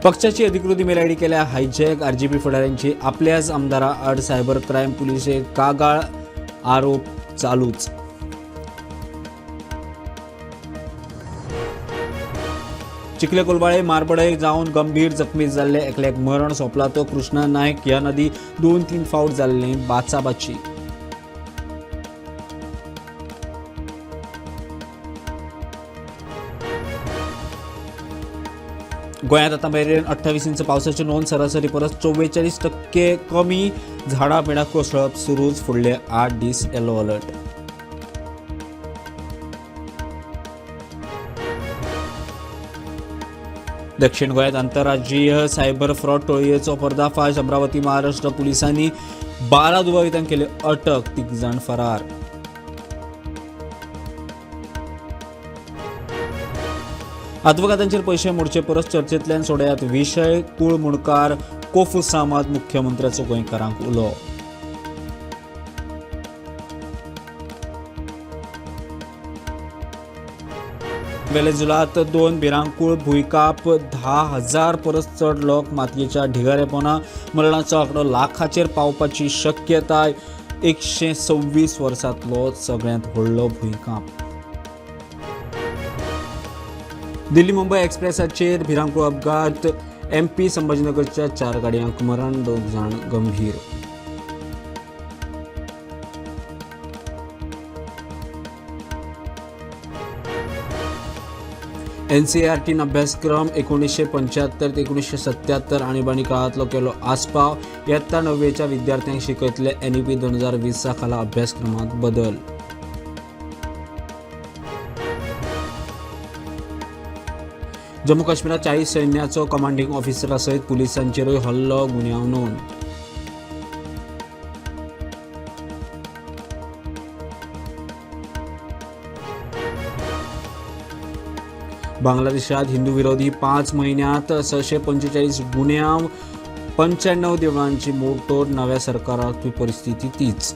पक्षाची अधिकृत email ID केल्या हायजॅक. आरजीपी फुडाऱ्यांची आपल्याच आमदारा आड सायबर क्रायम पुलिसे कागाळ, आरोप चालूच. चिखले कोलबाळे मारबडय जावन गंभीर जखमी जाल्ले एकल्याक मरण सोंपला तो कृष्णा नायक ह्या नदी 2-3 फावट जाल्ले बाचाबाची. गोंयांत आतां मेरेन 28 इंच पावसाची नोंद, सरासरी परस 44% कमी. झाडां पेडां कोसळप सुरूच, फुडले 8 दीस येलो अलर्ट. दक्षिण गोंयांत आंतरराज्यीय सायबर फ्रॉड टोळयेचो पर्दाफाश. अमरावती महाराष्ट्र पुलिसांनी 12 दुबावितांक केले अटक, 3 जाण फरार. आदवोगादांचेर पयशे मोडचे परस चर्चेंतल्यान सोडयात विशय, कुळमुणकार कोफुसामाद मुख्यमंत्र्याचो गोंयकारांक उलो. वेनेझुएलांत 2 भिरांकूळ भुंयकांप, 10,000 परस चड लोक मातयेच्या ढिगारेपोना, मरणाचो आंकडो लाखाचेर पावपाची शक्यताय. 126 वर्सांतलो सगळ्यांत व्हडलो भुंयकांप. दिल्ली मुंबय एक्सप्रेसाचेर भिरांकूळ अपघात, एमपी संभाजीनगरच्या 4 गाडयांक मरण, 2 जाण गंभीर. एनसीईआरटीन अभ्यासक्रम 1975 ते 1977 आणीबाणी काळांतलो केलो आस्पाव. इयत्ता 9वेच्या विद्यार्थ्यांक शिकयतले एनईपी 2020 खाला अभ्यासक्रमांत बदल. जम्मू काश्मीरात 40 सैन्याचो कमांडिंग ऑफिसरा सयत पुलिसांचेरूय हल्लो, गुन्यांव नोंद. बांगलादेशात हिंदू विरोधी 5 म्हयन्यांत 645 गुन्यांव, 95 देवळांची मोडतोड. नव्या सरकारातूय परिस्थिती तीच.